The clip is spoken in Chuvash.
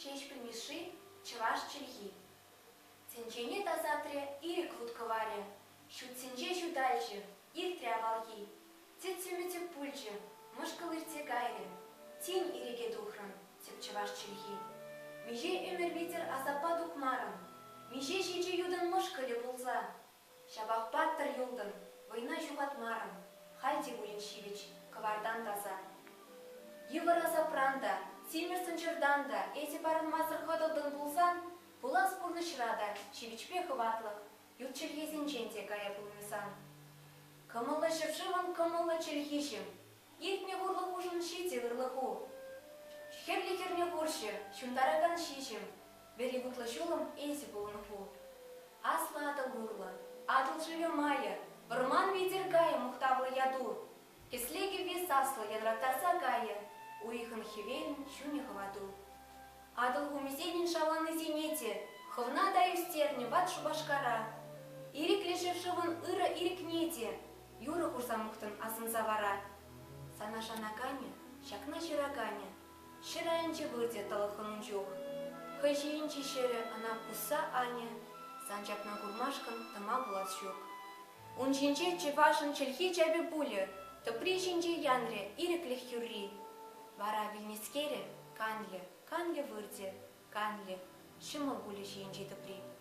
Ҫеҫпӗл Мишши Чӑваш чӗлхи. Тӗнчене тасатрӗ ирӗк вут-кӑварӗ, Ҫут тӗнче ҫуталчӗ, иртрӗ авалхи. Тӗттӗмӗ тӗп пулчӗ, мӑшкӑл иртсе кайрӗ. Тин ирӗке тухрӑм, тӗп чӑваш чӗлхи. Миҫе ӗмӗр витӗр асаппа тухмарӑм, Миҫе ҫичӗ ютӑн мӑшкӑлӗ пулса. Ҫапах паттӑр юлтӑн, вӑйна ҫухатмарӑн, халь те пулин ҫивӗч, кӑвартан таса. Йывӑр асапран та, тимӗр сӑнчӑртан та эсӗ парӑнмасӑр хӑтӑлтӑн пулсан, пулас пурнӑҫра та ҫивӗчпе хӑватлӑх ют чӗлхесенчен те кая пулмӗ сан. Кӑмӑллӑ ҫӗршывӑн кӑмӑллӑ чӗлхиҫӗм, иртнӗ хурлӑхушӑн ҫитӗ ырлӑху. Хӗрлӗ хӗрнӗ хурҫӑ, ҫунтаракан ҫиҫӗм, вӗри вутлӑ ҫулӑм эсӗ пулнӑ ху. Аслӑ Атӑл урлӑ, Атӑл шывӗ майӗ, вӑрман витӗр кайӗ мухтавлӑ яту. Кӗсле кӗвви саслӑ янраттарса кайӗ, уйӑхӑн хӗвелӗн чунӗ хӑвату. Атӑл хумӗсенӗн шавланисене те хӑвна та ӳстернӗ ват Шупашкара. Ирӗклӗ ҫӗршывӑн ырӑ ирӗкне те юрӑ хурса мухтӑн асӑнса вара. Сана шанаканӗ, ҫакна ҫыраканӗ Ҫӗр айӗнче выртӗ тӑлӑххӑн ун чух. Хӑй ҫийӗнчи ҫӗрӗ ӑна пусса анӗ, сан чапна курмашкӑн тӑма пулас ҫук. Ун ҫинче чӑвашӑн чӗлхи чапӗ пулӗ, тӑпри ҫинче янрӗ ирӗклӗх юрри. Вара вилнӗскерӗ канлӗ, канлӗ выртӗ, канлӗ, ҫӑмӑл пулӗ ҫийӗнчи тӑпри.